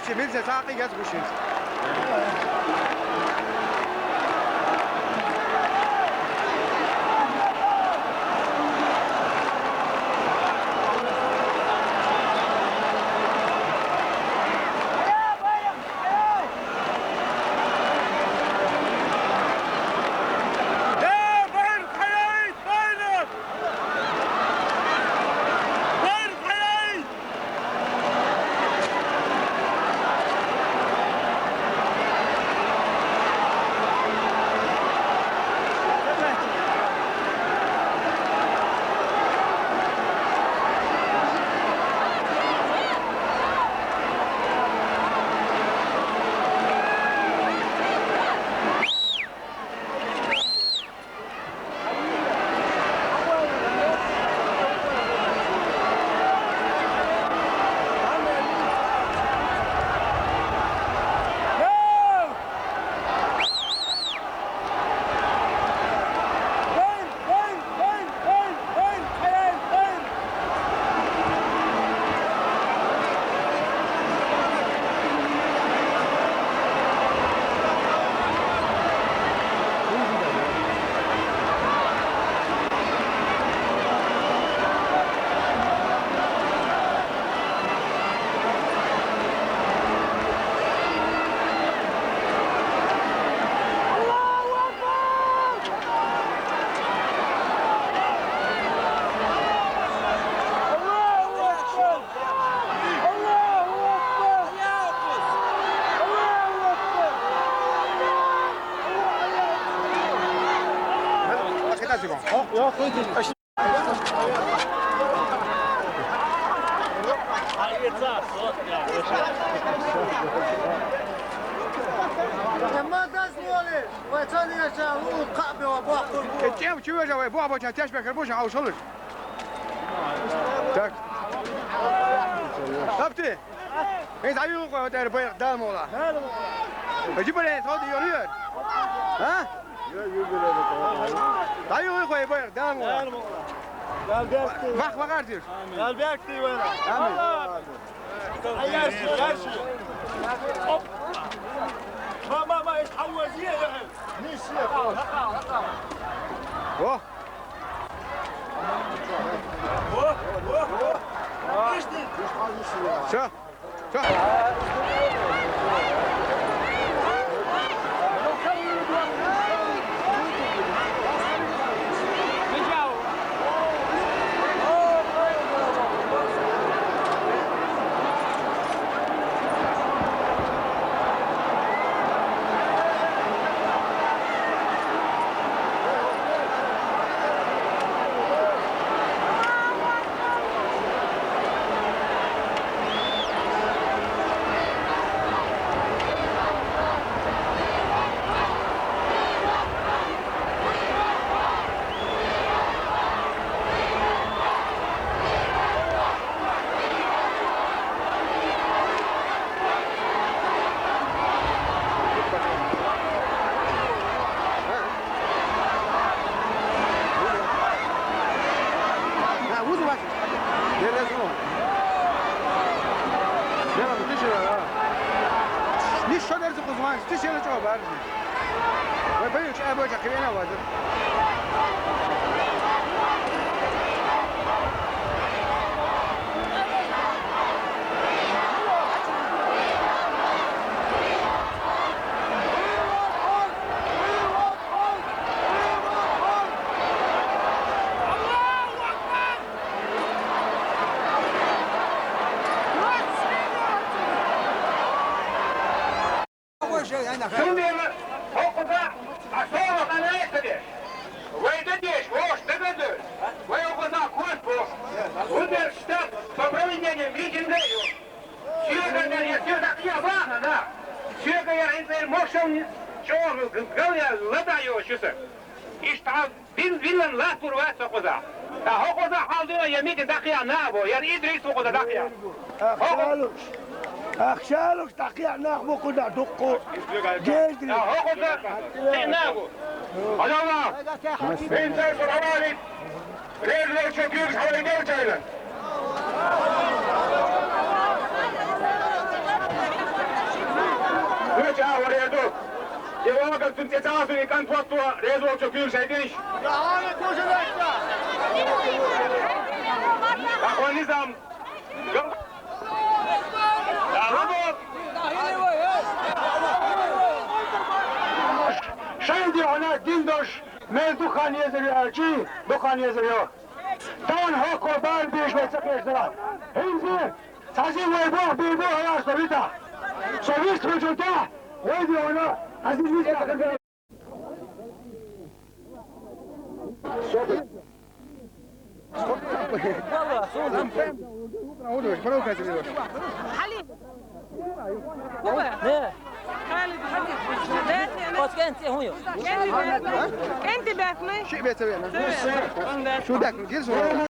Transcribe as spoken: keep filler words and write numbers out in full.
Нохчи милиция цаакъи газ гушин. Э, чӀем чу вежа вай, бохь боча теш бехар буша хьовшалаш. Так. Капти. Эй, дӀаюгӀу хьо тӀера байракх Дала мукъалахь. Жибарен, тхо ди йону яр? А? ДӀаюгӀу хьо байракх Дала мукъалахь. Вах вагӀар дир. Амин. Ай, яши, яши. Оп. Ма, ма, ма, иш хьаввазия, я. О. Всё. Всё. Ниш шо дерза кхузман, стишена чӀо баржи. Вай баюч а бача кивена ваза. Цундела хӀокхуза а сова къанайта деш. Вай дадеш, вош дагадер. Вай хӀокхуза кот бо. Удар штаб по проведению митинга ю. Сюга на я сюга я вахана. Сюга я интер мошен чор гал я ладаю шуса. Иштаб Вил, вилан латтур вац хӀокхуза. Та хӀокхуза хьалдуна я миди дакъя набо, я Идрис хӀокхуза дакъя. Ахшалуш. Ахшалуш дакъя нах бу хӀокхуза дукку. Геждри. Та хӀокхуза те набо. Аллах. Бинтер Сулавали. Режлер чокюр хавайдер чайна. Вы чего, Реду? Его как тут это сразу и конфликт, резво, что пьешь, а ты? Ахуанизм. Шайди она диндош, мел духан езер ачи, духан езер. Тан хӀокхо бар беш вай ца хеш дара. ХӀинзи цази вай бох бирбо гьалар совита. Совист вучута, вай диона, азиз вита. Хали. Не. Оцкенти хьуй. Кенти бехме. Ши бецавена. Шу дак, гир шу.